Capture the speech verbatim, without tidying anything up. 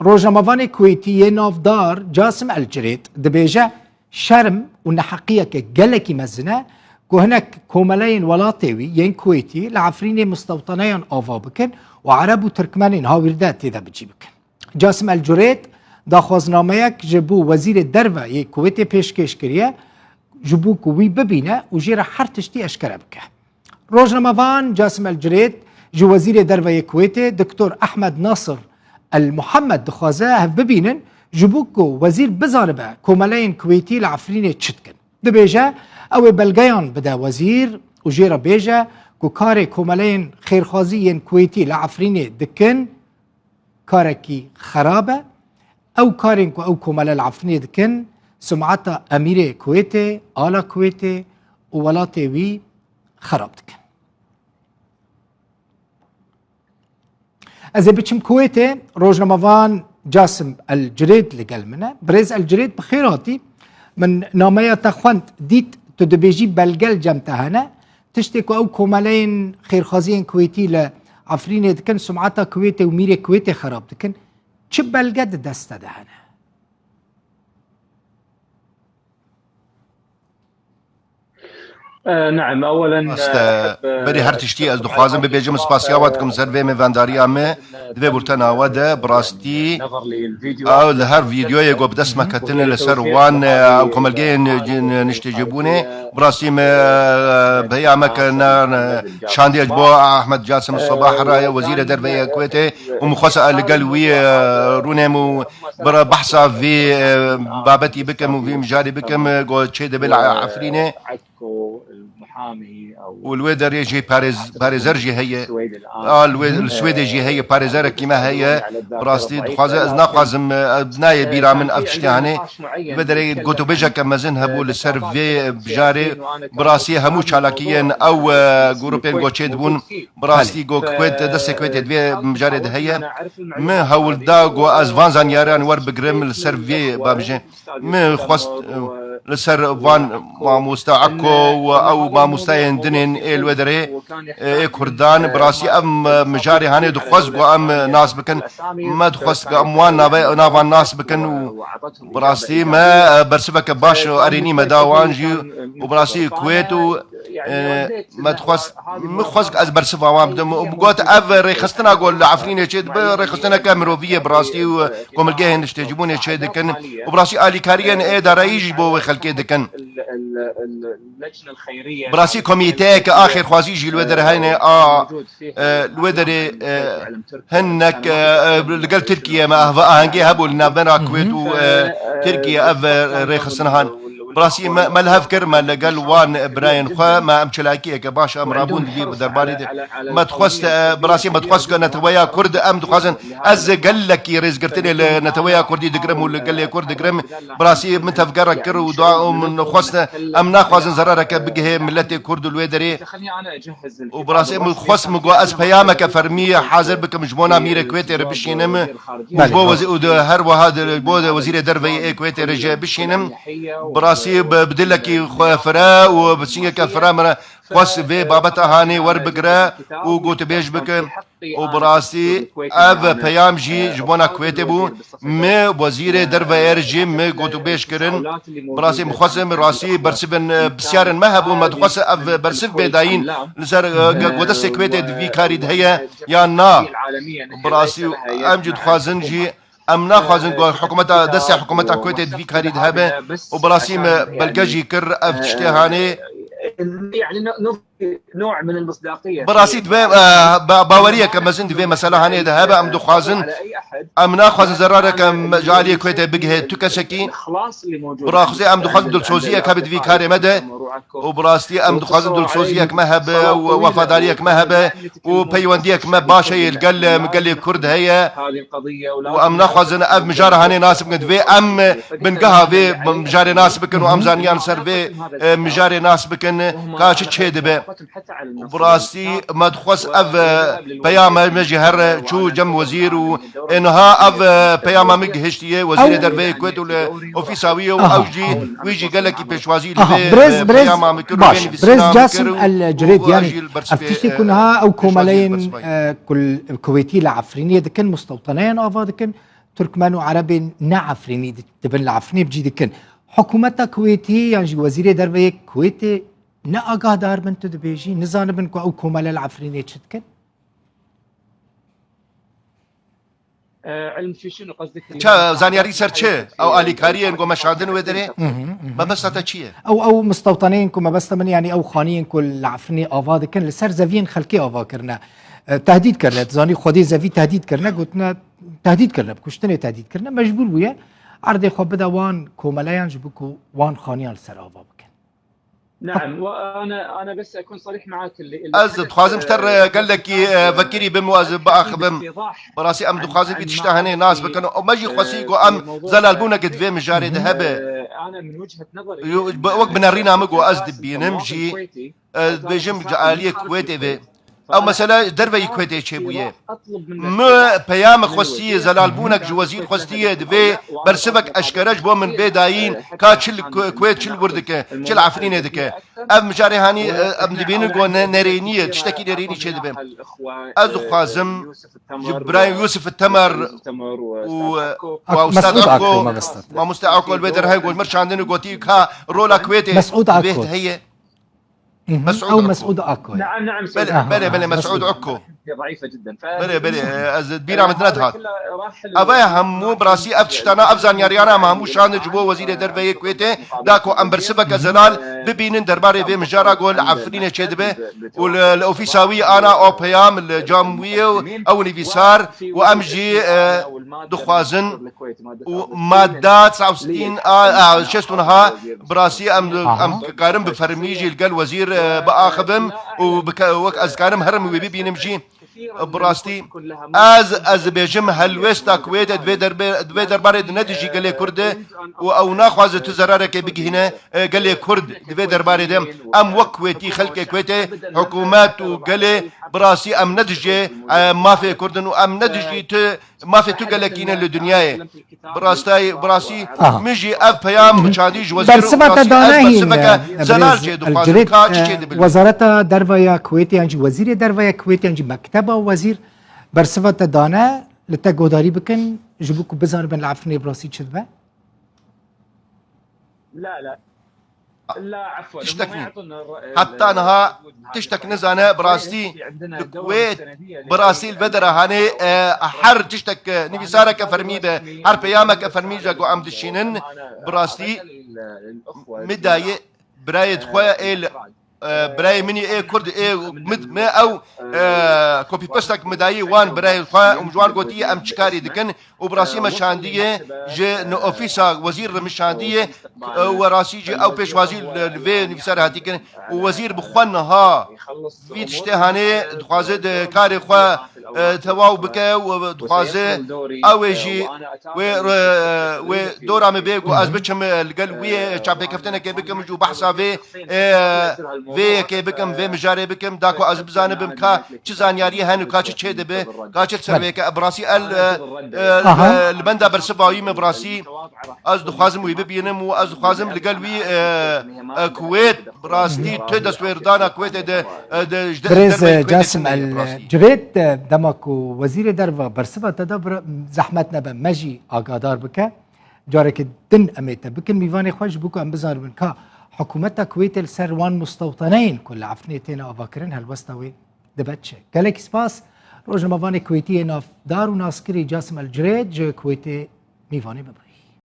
Rojnamevanê Kuwêtî yê navdar Casim El Cirêt dibêje, şerm û neheqiyeke gelekî mezin e ku hinek komeleyên welatê wî yên Kuwêtî li Efrînê mistewtaneyan ava bikin û Ereb û Tirkmenên hawîrde tê de bi cî bikin. Casim El Curêt daxwaznameyek ji bo Wezîrê Derve yê Kuwêtê pêşkêş kiriye, ji bo ku wî bibîne û jê re her tiştî eşkere bike. Rojnamevan Casim El Curêt ji Wezîrê Derve yê Kuwêtê Doktor Ehmed Nasir El Muhammed dixwaze hev bibînin, ji bo ku wezîr bizanibe komeleyên Kuwêtî li Efrînê çi dikin. Dibêje, ew ê belgeyan bide wezîr û jê re bêje ku karê komeleyên xêrxwazî yên Kuwêtî li Efrînê dikin, karekî xerab e. Ew karên ku ew komele li Efrînê dikin, sumeta Emîrê Kuwêtê, ala Kuwêtê û welatê wî xerab dikin. Ez ê biçim Kuwêtê, rojnamevan Casim El Cirêd li gel min e. Birêz El Cirêd, bi xêr hatî. Min nameya te xwend, dît tu dibêjî belge li cem te hene. Tiştê ku ew komeleyên xêrxwaziyên Kuwêtî li Efrînê dikin, sumeta Kuwêtê û mîrê Kuwêtê xerab dikin. Çi belge di dest te de hene? Rast e, berî her tiştî ez dixwazim bibêjim, spasiya we dikim ser vê mêvendariya me. Di vê bultena we de bi rastî ew li her vîdeoyê ku bi dest me ketine li ser wan, e, ew komelgeyên, e, niştecîbûnê, bi rastî me, e, peyameke ne, ne, şandiye ji bo Ahmed Casim Sabah re, Wezîrê Derve yê Kuwêtê, û min xwest li gel wî, e, rûnêm û bira behsa vî, e, babetî bikim û vî mijarî bikim, e, ku çê dibe li Efrînê. Û li wê derê jî parêz-, parêzer jî heye. A, li wê, li Swêdê jî heye, parêzerekî me heye. Bi rastî dixwaze, ez naxwazim, e, nayê bîra min ev tiştê hanê. Li vê derê gotûbêjeke mezin hebû li ser vê bijarê. Bi rastî hemû çalakiyên ew, e, grûpên ku çê dibûn, bi rastî ku Kuwêt, destê Kuwêtê di vê mijarê de heye. Min hewl da ku ez van zanyariyan werbigirim li ser vê babijê. Min xwest, e, li ser van mamoste Eko û ew mamosteyên dinên ê li wê derê, e, ê Kurdan, bi rastî ev, e, mijarê hanê dixwest ku em, e, nas bikin. Me dixwest ku em wan nave-, navan nas bikin û bi rastî me, e, bersiveke baş û erênî me da wan jî û bi rastî Kuwêt û, e, me dixwest, min xwest ku ez bersiva wan bidim û min got ev rêxistina ku li Efrînê çê dibe, rêxistineke mirovî ye bi rastî û komilgehên niştecîbûnê çê dikin û bi rastî alîkariyên ê darayî jî bo wê xelkê dikin. Bi rastî komîteyeke a xêrxwazî jî li wê derê hene a, e, li wê derê, e, hinek, e, e, li gel Tirkiye me ev ahengê hebû li navbera Kuwêt û, e, Tirkiye ev, e, rêxistin han. Bi rastî me, me li hev kir, me li gel wan birayên xwe, me em çalakiyeke baş em rabûn dibî bi derbarê de. Me dixwest, e, bi rastî me dixwest ku neteweya Kurd, em dixwazin, ez gelekî rêzgirtinê li neteweya Kurdî digirim û li gelê Kurd digirim. Bi rastî min tevgerek kir û dua û min xwest, em naxwazin zerareke bigihê miletê Kurd û li wê derê. Û bi rastî min xwest min got ez peyameke fermî hazir bikim ji bona mîrê Kuwêtê re bişînim. Belê. Ji bo wezî-, û di her wiha di, ji bo wezîrê derve yê Kuwêtê re jî bişînim. Bi rastî bi, bi dilekî xwe fire û bi sîngeke fire min re xwest vê babeta hanê werbigire û gotûbêj bike. Û bi rastî ev peyam jî ji bona Kuwêtê bû. Me wezîrê derve êr jî me gotûbêj kirin. Bi rastî min xwest min rastî bersivên, e, pisyarên me hebûn. Me dixwest ev bersiv bê dayîn li ser, e, ge-, ku destê Kuwêtê di vî karî de heye yan na. Bi rastî em jî dixwazin jî Em naxwazin ku hikûmeta, destê hikûmeta Kuwêtê di vî karî de hebe û bi rastî me belge jî kir ev tiştê hanê. Bi rastî divê, e, ba-, baweriyeke mezin di vê mesela hanê de hebe, em dixwazin, em naxwazin zerareke me-, ji aliyê Kuwêtê bigihê tu kesekî. Bi rastî em dixwazin dilsoziyek hebe di vî karê me de. Û bi rastî em dixwazin dilsoziyek me hebe û wefadariyek me hebe û peywendiyek me baş heye li gel, gelê Kurd heye û em naxwazin ev mijara hanê nas bikin. Divê em bingeha vê mijarê nas bikin û em zaniyan ser vê, e, mijarê nas bikin ka çi çê dibe. Û bi rastî me dixwest ev, e, peyama me jî here çû cem wezîr û ê niha ev, e, peyama min gihiştiye wezîrê derve yê Kuwêt û li ofîsa wî ye û ew jî, wî jî gelekî pêşwazî li vê, e, peyama min kir û vê nivîsîna min kir û, û ew jî li bersivê, ev tiştî ku niha ew komeleyên, e, ku li Kuwêtî li Efrînê dikin, mustewteneyan ava dikin, Tirkmen û Erebên ne Efrînî di-, dibin li Efrînê bi cî dikin. Hikûmeta Kuwêtî yan jî Wezîrê Derve yê Kuwêtê ne agahdar bin, tu dibêjî, nizanibin ku ew komele li Efrînê çi dikin? Ça, zanyarî ser çi? Ew alîkariyên ku me şandin wê derê? Mebesta te çi ye? Ew, ew mistewtaneyên ku mebesta min, yanî ew xaniyên ku li Efrînê ava dikin, li ser zeviyên xelkê ava kirine. E, tehdîd kirine. Tu zanî, xwedê zevî tehdîd kirine, gotine, tehdîd kirine, bi kuştinê tehdîd kirine. Mecbûr bûye erdê xwe bide wan komeleyan ji bo ku wan xaniyan li ser ava bikin. نعم، وأنا، أنا بس أكون صريح معك، اللي، اللي Ez حدث، dixwazim ji te re gelekî, e, vekirî bim û ez biaxivim. Bi rastî em dixwazin vî tişta henê nas bikin. Û me jî xwestî ku em zelalbûneke di vê mijarê de hebe. أنا من وجهة نظري، Yo, bi-, wek binerîna min ku ez dibînim jî, e, dibêjim ji aliyê Kuwêtê ve. Ew mesele derveyî Kuwêtê çêbûye. Min peyame xwestiye zelalbûnek ji wezîr xwestiye, divê bersivek eşkere ji bo min bê dayîn, ka çi li Ku-, Kuwêt çi li wir dike, çi li Efrînê dike. Ev mijarê hanî, e, em dibînin ku ne-, nerênî ye, tiştekî nerênî çêdibe. Ez dixwazim ji birayên Yusuf Temer û, e, û Ustad Akko, mamoste Akko li vê derhayê got, mir çandin û gotî ka rola Kuwêtê Mesûd vê Akko heye. Mesûd Ew Akko. Mesûd Akko ye. نعم، نعم، سيد. Belê, belê, belê, Mesûd Akko. ضعيفة جدًا. Belê, belê, ez bîra min nedihat. Eve hemû bi rastî ev tiştana, ev zanyariyana me hemû şandin ji bo Wezîrê Derve yê Kuwêtê, da ku em bersiveke zelal bibînin derbarê vê mijara ku li Efrînê çêdibe û li, li ofîsa wî ana o peyam li cam wî ye û ew nivîsar û em jî, e, dixwazin û madda sed û sî a, a, şêst û neh a bi rastî em, Aha. em karin bi fermî jî li gel wezîr, e, biaxivim û bike-, wek ez karim herim wê bibînim jî. Bi rastî ez, ez dibêjim helwêsta Kuwêtê di vê derbe-, di vê derbarê de ne dijî gelê Kurd e û ew naxwaze tu zerarekê bigihîne, e, gelê Kurd di vê derbarê de. Em wek Kuwêtî, xelkê Kuwêtê, hikûmet û gelê bi rastî em ne dijî, e, mafê Kurd in û em ne dijî tu Mafê tu gelekî ne li dinyayê. Bi rastayî, bi rastî Aha. min jî ev peyam çandî ji wezîr Bersiva te ez dane hîn, bersiveke e, zelal birêz jê dixwazim. Elcirêt, ka çi e, çê dibil? Wezareta Derve ya Kuwêtê yan jî Wezîrê Derve ya Kuwêtê yan jî Mekteba Wezîr bersiva te dane li te godarî bikin ji bo ku bizanibin li Efrînê bi rastî çi dibe? لا، لا. Tiştek nî. Heta niha tiştek nizane bi rastî li Kuwêt, bi rastî li vê dera hanê, e, her tiştek, e, nivîsareke fermî be, her peyameke fermî je ku em dişînin, bi rastî min dayê birayê xwe ê li, e, birayê min ê Kurd ê min, me ew, e, kopîpestek min dayî wan birayê xwe û ji wan gotiye em çi karî dikin. Û bi rastî me şandiye ji ni ofîsa wezîr re min şandiye, e, we rastî jî ew pêşwazî li, li vê nivîsarê hatî kirin û wezîr bi xwe niha vî tiştê hanê dixwaze di karê xwe, e, tewaw bike û dixwaze ew ê jî wê re, wê dora min bê ku ez biçim, e, li gel wî, e, çapêkeftinekê bikim û behsa vê, e, vê yekê bikim, vê mijarê bikim, da ku ez bizanibim ka çi zanyariyê hene û ka çi çê dibe, ka çi ser vê yeke. Bi rastî el, e, e, Aha. e, li benda bersiva wî me bi rastî ez dixwazim wî bibînim û ez dixwazim li gel wî, e, e, Kuwêt, bi rastî tu destwêrdana Kuwêtê de, e, de, ji de, Birêz, derveyî e, Kuwêtê Casim tune ye, bi rastî. Civêt, e, dema ku Wezîrê Derve bersiva te da, bira-, zehmet nebe, me jî agadar bike. Careke din em ê te bikin mîvanê xwe ji bo ku em bizanibin ka hikûmeta Kuwêtê li ser wan mustewtaneyên ku li Efrînê têne avakirin helwesta wê dibe çi. Gelekî spas. Rojnamevanê Kuwêtî yê navdar û naskirî Casim El Cirêt ji Kuwêtê mîvanê me bûyî.